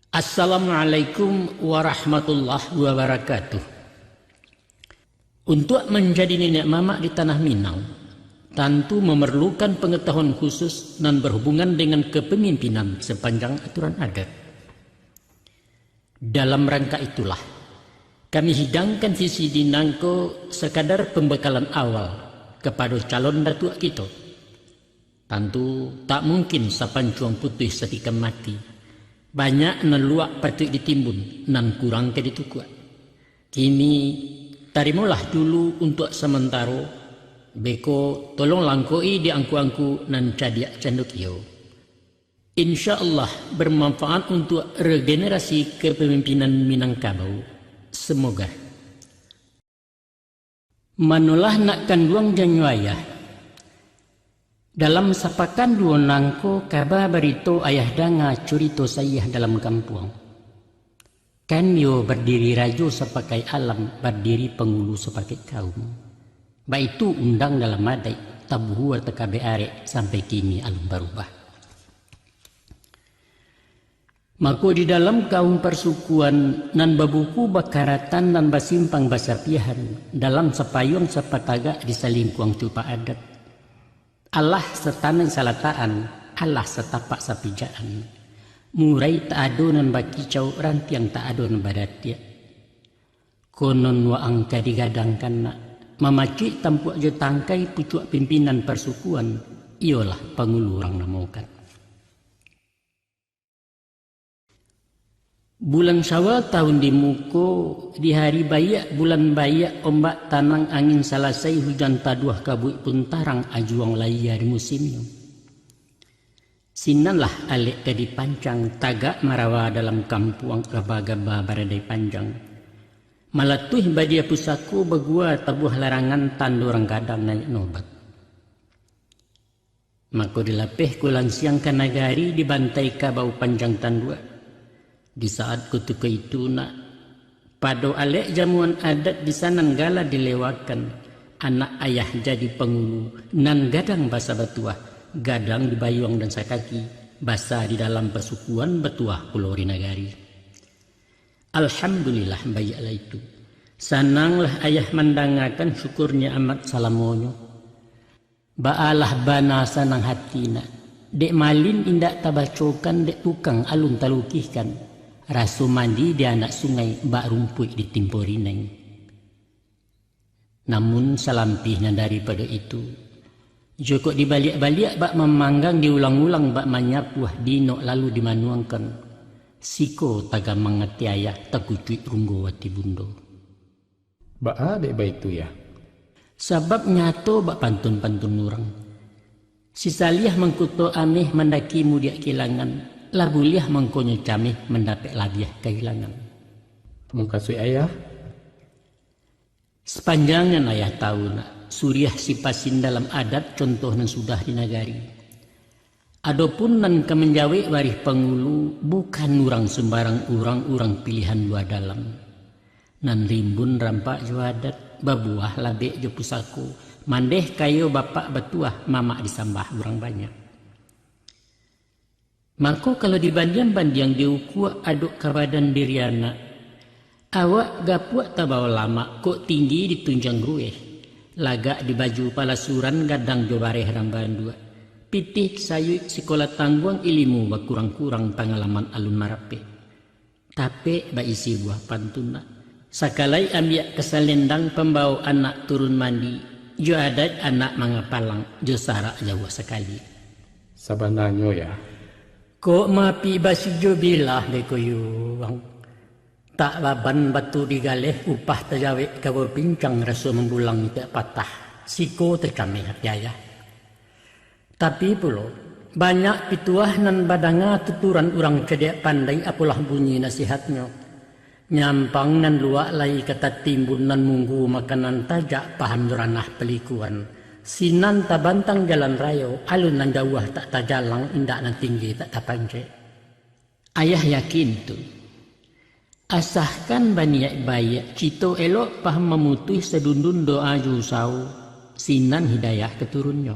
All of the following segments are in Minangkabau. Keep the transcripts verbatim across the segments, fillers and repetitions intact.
Assalamualaikum warahmatullahi wabarakatuh. Untuak manjadi niniak mamak di tanah Minang, tantu mamarlukan pangatahuan khusus nan barhubungan dengan kapamimpinan sapanjang aturan adat. Dalam rangka itulah, kami hidangkan V C D nangko sakadar pambakalan awal kapado calon datuak kito. Tantu tak mungkin sapancuang putuih satikam mati. Banyak nan luak patuik ditimbun, nan kurang ka ditukuak. Kini, tarimolah dulu untuak samantaro, beko tolong langkoi di angku-angku nan cadiak cando kio. Insya Allah, bermanfaat untuak regenerasi kepemimpinan Minangkabau. Semoga. Manolah nak kanduang janyo ayah. Dalam sapakan duo nangko, kaba barito ayah danga curito sayah dalam kampuang. Kan iyo bardiri rajo sapakai alam, bardiri pangulu sapakai kaum. Baitu undang dalam adaik, tabuhua takabek arek, sampai kini alun barubah. Mako, di dalam kaum parsukuan nan babuku bakaratan nan basimpang basapiahan, dalam sapayuang sapatagak di salingkuang cupak adat, alah satanai salatakan, alah satapak sapijakan. Murai tak ado nan bakicau, rantiang tak ado nan badatiak. Konon waang ka digadangkan nak, mamacuik tampuak jo tangkai pucuak pimpinan parsukuan, iyolah pangulu urang namokan. Bulan Syawal tahun di muko, di hari baiak, bulan baiak, ombak tanang, angin salasai, hujan taduah, kabuik pun tarang, ajuang layia di musimnyo. Sinanlah alek ka dipancang, tagak marawa dalam kampuang, gaba-gaba baradai panjang. Malatuih badia pusako, bagua tabuah larangan, tando urang gadang naiak nobat. Mako dilapeh ko lansiang ka nagari, dibantai kabau panjang tanduak. Di saat kutiko itu nak, pado alek jamuan adat di sanan gala dilewakan, anak ayah jadi pangulu, nan gadang basa batuah, gadang di bayuang dan sakaki, basa di dalam pasukuan, batuah pulo di nagari. Alhamdulillah, baiaklah itu. Sananglah ayah mandangakan, syukur nyamat salamonyo. Baalah bana sanang hati nak, dek malin indak tabacokan, dek tukang alun talukihkan, raso mandi di anak sungai, bak rumpuik di timpo rinai. Namun salampih nan daripado itu, jokok dibaliak-baliak bak mamanggang, diulang-ulang bak manyapuah, dinok lalu dimanuangkan, siko tagamang ati ayah, takucuik runggo ati bundo. Baa dek baitu, Yah? Sabab nyato bak pantun-pantun urang. Si saliah mangkuto ameh, mandaki mudiak kilangan, lah buliah mangkonyo cameh, mandapek labiah kahilangan. Mukasuik ayah? Sapanjang nan ayah tahu nak, suriah sipasin dalam adat, contoh nan sudah di nagari. Adopun nan ka manjawek barih pangulu, bukan urang sumbarang urang, urang pilihan lua dalam. Nan rimbun rampak jo adat, babuah labek jo pusako, mandeh kayo bapak batuah, mamak disambah urang banyak. Mako, kalau dibandiang-bandiang, diukua adok ka badan diri anak, awak gapuak tabao lamak, kok tinggi ditunjang rueh, lagak di baju palasuran, gadang jo bareh rang banduak, pitih sayuik sikola tangguang, ilimu bakurang-kurang, pangalaman alun marapek. Tapek baisi buah pantun nak. Sakalai ambiak ka salendang, pambao anak turun mandi, jo adaik anak mangapalang, jo sarak jauah sakali. Sabananyo, Yah. Kok mapik basijo bilah dek koyuang. Tak baban batu digaleh, upah tajawek kawo pincang, raso mambulang tak patah, siko tacameh ati ayah. Tapi pulo, banyak pituah nan badanga tuturan urang cadiak pandai, apolah bunyi nasihatnyo. Nyampang nan luak lai ka tatimbun, nan munggu makanan tajak, paham jo ranah palikuan. Sinan tabantang jalan rayo, alun nan jauah tak tajalang, indak nan tinggi tak tapancek. Ayah yakin tu. Asakan baniaik baiak, cito elok paham mamutuih, sadundun doa jo usaho, sinan hidayah ka turunnyo.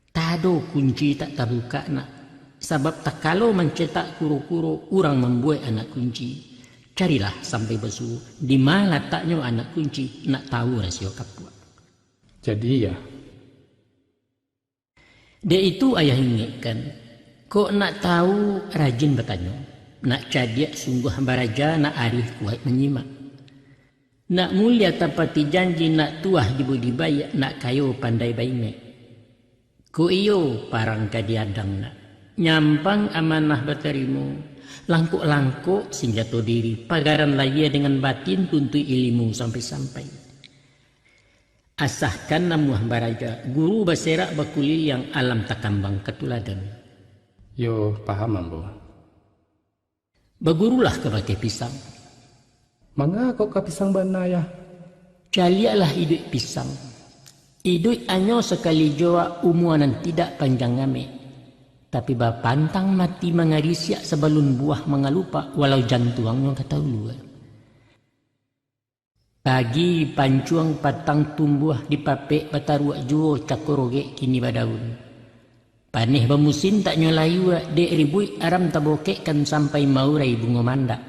Tado kunci tak tabukak nak, Sabab takalo mancetak kuro-kuro, urang mambuek anak kunci. Carilah sampai basuo, di ma lataknyo anak kunci, nak tahu rasio kapuak. Jadi, ya. Dek itu ayah ingekkan, kok nak tahu, rajin batanyo, nak cadiak sungguah baraja, nak arih kuaik manyimak. Nak mulia tapati janji, nak tuah di budi baiak, nak kayo pandai baingek. Kok iyo parang ka diadang nak, nyampang amanah batarimo, langkok-langkok sinjato diri, pagaran lahia dengan batin tuntuik ilimu sampai-sampai. Asahkan namuah baraja, guru baserak bakuliliang, alam takambang katuladan. Yo, paham ambo. Bagurulah kabake pisang. Manga kok ka pisang bana, Yah? Caliaklah iduik pisang. Iduik anyo sakali juo, umua nan tidak panjang amek. Tapi bapantang mati mangarisiak sabalun buah mangalupak, walau jantuangnyo ka taulua. Pagi pancuang patang tumbuah, dipapek bataruak juo, cako rogek kini badaun. Paneh bamusim tak nyo layua, dek ribuik aram tabokekkan sampai maurai bungo mandak.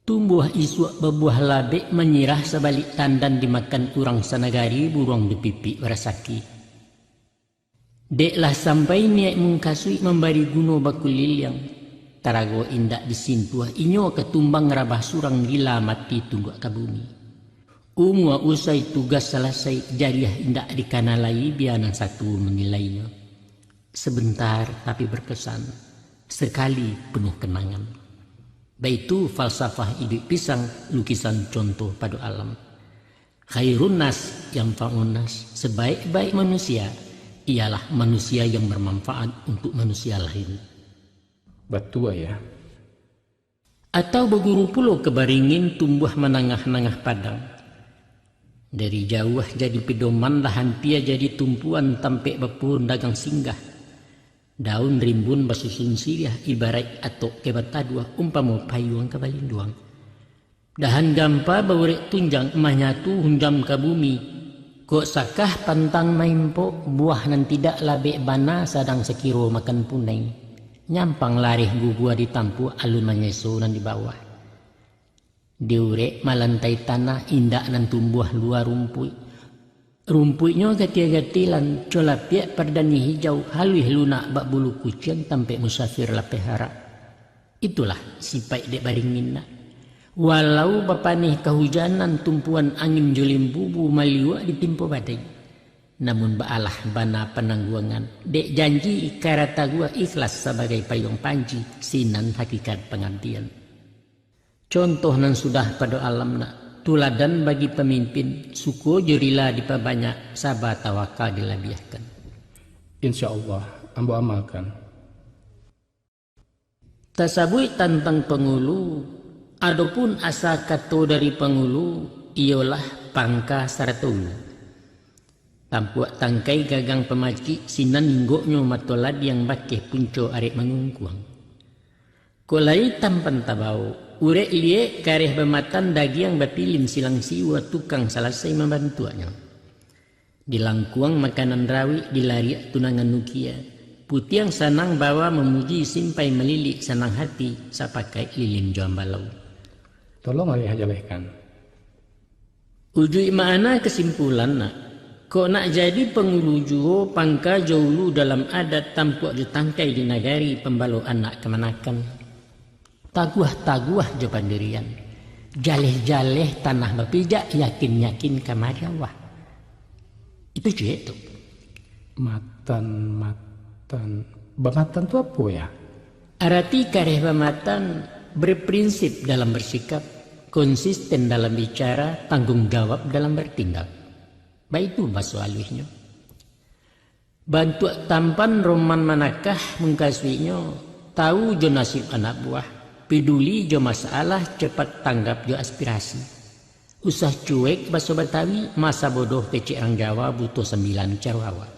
Tumbuah isuak babuah labek, manyirah sabalik tandan, dimakan urang sanagari, buruang dipipik barasaki. Dek lah sampai niaik mungkasuik, mambari guno bakuliliang, tarago indak disintuah, inyo ka tumbang rabah surang, gila mati tunduak ka bumi. Umua usai tugas salasai, jariah indak dikana lai, bia nan satu manilainyo. Sebentar tapi berkesan, sekali penuh kenangan. Baitu falsafah iduik pisang, lukisan contoh pado alam. Khairun nas yanfa'un nas, sebaik-baik manusia ialah manusia yang bermanfaat untuk manusia lain. Batua, Yah. Atau baguru pulo ka baringin, tumbuah manangah-nangah padang. Dari jauah jadi pidoman, lah ampia jadi tumpuan, tampek bapuhun dagang singgah. Daun rimbun basusun siriah, ibaraik atok ka bataduah, umpamo payuang ka balinduang. Dahan gampa baurek tunjang, manyatu hunjam ka bumi. Kok sakah pantang maimpok, buah nan tidak labek bana, sadang sakiro makan punai. Nyampang lareh gugua ditampuak, alun manyeso nan di bawah. Diurek malantai tanah, indak nan tumbuah lua rumpuik. Rumpuiknyo gatia-gatilan, colapiak pardani hijau, haluih lunak bak bulu kuciang, tampek musafir lapeh arak. Itulah sipaik dek baringin nak. Walau bapaneh kahujanan, tumpuan angin jo limbubu, maliuak ditimpo badai. Namun baalah bana panangguangan, dek janji ikara taguah, ikhlas sabagai payuang panji, sinan hakikat pangabdian. Contoh nan sudah pado alam nak, tuladan bagi pamimpin, suko jo rila dipabanyak, saba tawakal dilabiahkan. Insya Allah, ambo amalkan. Tasabuik tantang pangulu, adopun asa kato dari pangulu, iyolah pangka sarato ulu. Tampuak tangkai gagang pamacik, sinan inggoknyo mato ladiang, bakeh punco arek mangungkuang. Kok lai tampan tabao, urek liek kareh bamatan, dagiang bapilin silang siua, tukang salasai mambantuaknyo. Dilangkuang makanan rawik, dilariak tunangan ukia. Putiang sanang bawa mamuji, simpai malilik sanang hati, sapakaik lilin jo ambalau. Tolong alih jalehkan. Ujuik makna kasimpulan nak, kok nak jadi pangulu juo, pangka jo ulu dalam adat, tampuak jo tangkai di nagari, pambalo anak kamanakan. Taguah-taguah jo pandirian. Jaleh-jaleh tanah bapijak, yakin-yakin ka mariawah. Itu cuek tu. Matan, matan. Bamatan tu apo, ya? Arati kareh bamatan, berprinsip dalam bersikap, konsisten dalam bicara, tanggung jawab dalam bertindak. Baitu baso aluihnyo. Bantuak tampan roman manakah mungkasuiknyo, tahu jo nasib anak buah, peduli jo masalah, cepat tanggap jo aspirasi. Usah cuek baso Batawi, masa bodoh kecek rang Jawa, buto sambilan caro awak.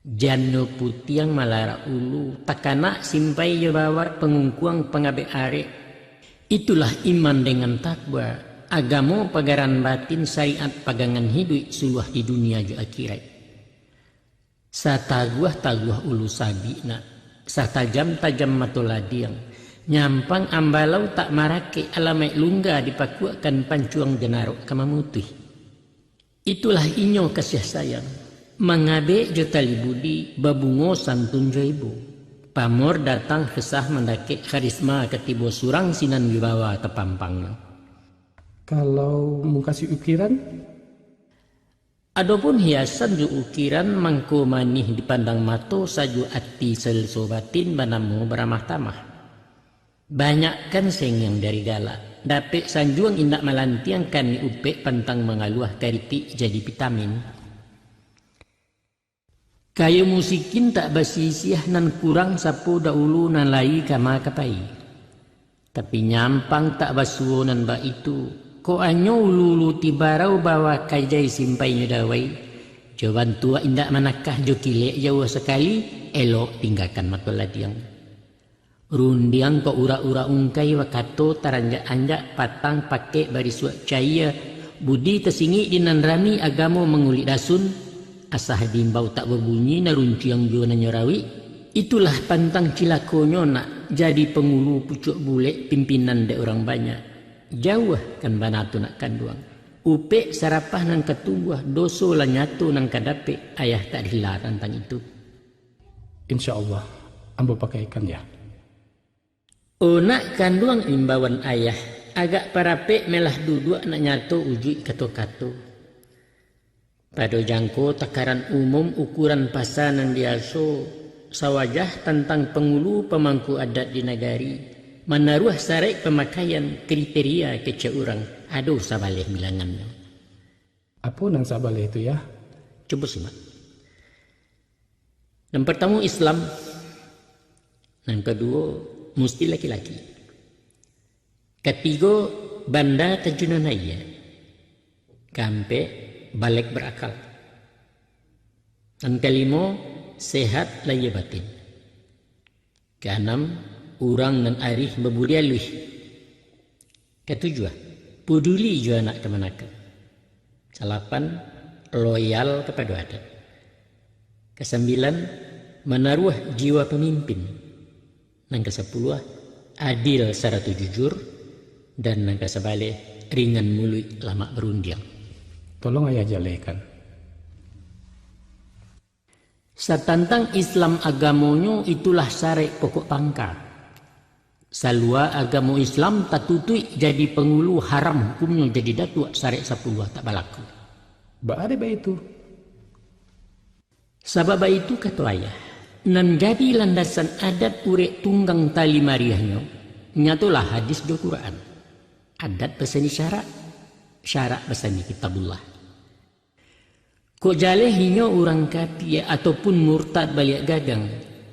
Jan nyo putiang malarak ulu, takanak simpai jo bawak, pangungkuang pangabek arek. Itulah iman dengan takwa, agamo pagaran batin, syariat pagangan hiduik, suluah di dunia jo akhirat. Sataguah-taguah ulu sabik nak, satajam-tajam mato ladiang, nyampang ambalau tak marakek, alamaik lungga dipakuakkan pancuang janarok ka mamutuih. Itulah inyo kasiah sayang, mangabek jo tali budi, babungo santun jo ibo. Pamor datang kesah mandakek, karisma ka tibo, surang sinan wibawa tapampangnyo. Kalau mukasuik ukiran? Adopun hiasan jo ukiran, mangko manih dipandang mato, sajuak ati saleso batin, banamo baramah tamah. Banyakkan sengiang dari galak, dapek sanjuang indak malantiang, kani upek pantang mangaluah, karitik jadi vitamin. Kayo musikin tak basisiah, nan kurang sapo dahulu, nan lai kama ka pai. Tapi nyampang tak basuo nan baitu, kok anyo ulu-ulu tibarau, bawa kajai simpainyo dawai, jo bantuak indak manakah, jo kilek jauah sakali, elok tinggakan mato ladiang. Rundiang kok urak-urak ungkai, bakato taranjak-anjak, patang pakek barisuak caia, budi tasingik di nan rami, agamo mangulik dasun, asa diimbau tak babunyi, nan runciang juo nan nyo rawik. Itulah pantang cilakonyo nak, jadi pangulu pucuak bulek, pimpinan dek urang banyak. Jauah kan bana tu nak kanduang. Upek sarapah nan ka tumbuah, doso lah nyato nan ka dapek, ayah tak rila tantang itu. Insya Allah, ambo pakaikan, Yah. O nak kanduang imbauan ayah, agak parapek melah duduak, nak nyato ujuik kato-kato. Pado jangko takaran umum, ukuran pasa nan biaso, sawajah tantang pangulu pamangku adat di nagari, manaruah saraik pamakaian, kriteria kecek urang, ado sabaleh bilangannyo. Apo nan sabaleh tu, Yah? Cubo simak. Nan partamo Islam, nan kaduo musti laki-laki, katigo banda tajunan aia, kaampek balek barakal, nan kalimo sehat lahia batin, kaanam urang nan arih babudi aluih, katujuah, puduli jo anak kamanakan. Salapan, loyal kapado adat. Kasambilan, manaruah jiwa pamimpin. Nan kasapuluah, adil sarato jujur. Dan nan kasabaleh, ringan muluik lamak barundiang. Tolong ayah jalehkan. Satantang Islam agamonyo, itulah saraik pokok pangka. Salua agamo Islam tatutuik jadi pangulu, haram hukumnyo jadi datuak, saraik sapuluah tak balaku. Baa dek baitu? Sabab baitu kato ayah, nan jadi landasan adat urek tunggang tali mariahnyo, nyatolah hadis jo Quran. Adat basandi syarak, syarak basandi Kitabullah. Kok jaleh inyo urang kafir ataupun murtad baliak gadang,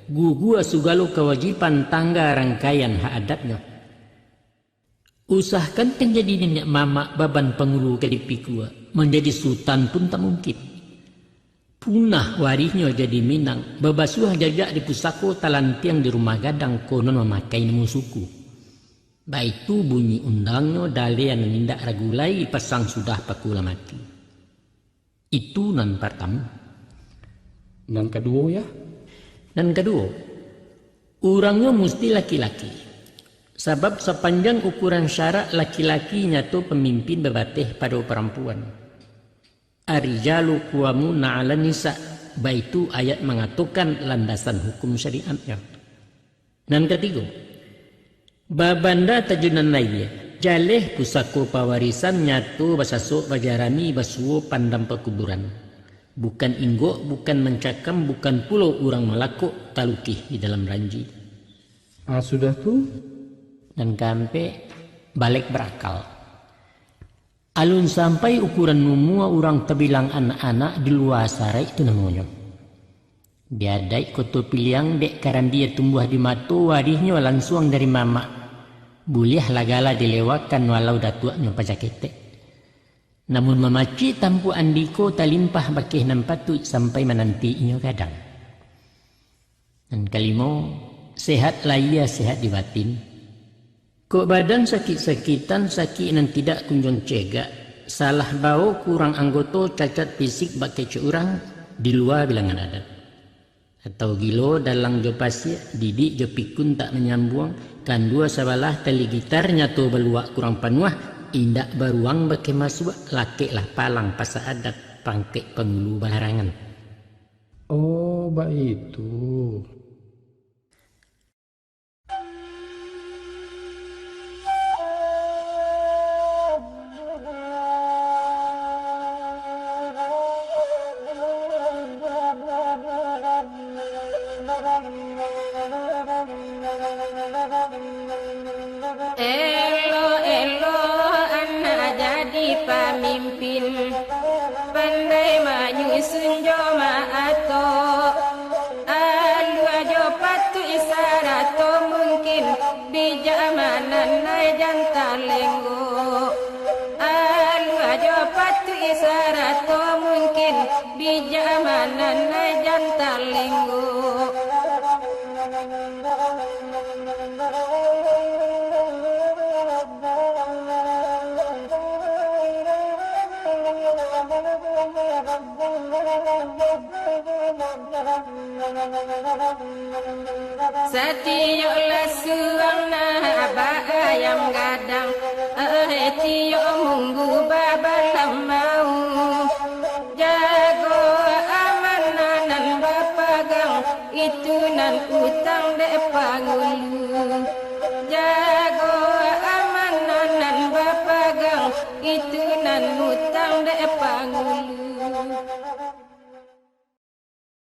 gugua sugalo kawajiban, tangga rangkaian hak adatnyo. Usahkan kan jadi niniak mamak, baban pangulu ka dipikua, manjadi sutan pun tak mungkin. Punah warihnyo jadi Minang, babasuah jajak di pusako, talantiang di rumah gadang, konon mamakai namo suku. Baitu bunyi undangnyo, daleh nan indak ragu lai, pasang sudah paku lah mati. Itu nan partamo. Nan kaduo, Yah? Nan kaduo, urangnyo musti laki-laki. Sabab sapanjang ukuran syarak, laki-laki nyato pamimpin babateh pado parampuan. Ar-rijalu qawwamuna 'alan nisa, baitu ayat mangatokan landasan hukum syariatnyo. Nan katigo, babanda tajunan aia, jaleh pusako pawarisan, nyato basasok bajarami, basuo pandam pakuburan. Bukan inggok, bukan mancakam, bukan pulo urang malakok, talukeh di dalam ranji. Ah, sudah tu? Nan kaampek, balek barakal. Alun sampai ukuran umua, urang tabilang anak-anak, di lua saraik tu namonyo. Di adaik Koto Piliang, dek karambia tumbuah di mato, warihnyo lansuang dari mamak. Buliahlah gala dilewakan, walau datuaknyo paja ketek. Namun mamacik tampuak andiko, talimpah bakeh nan patuik, sampai mananti inyo gadang. Nan kalimo, sehat lahia, sehat di batin. Kok badan sakik-sakitan, sakik nan tidak kunjuang cegak, salah bao kurang anggoto, cacat fisik bak kecek urang, di lua bilangan adat. Atau gilo dalang jo pasiak, didik jo pikun tak manyambuang, kandua sabalah tali gitar nyato baluak kurang panuah, indak baruang bakeh masuak, lakeklah palang pasak adat, pangkek pangulu balarangan. Oh, baitu. Elok-elok anak jadi pamimpin, pandai manyusun jo maato. Alua jo patuik sarato mungkin, bijak mananai jan talenggo. Alua jo patuik sarato mungkin, bijak mananai jan talenggo. Satiyok lah suang nah baayam gadang, eh, tiyok munggu ba-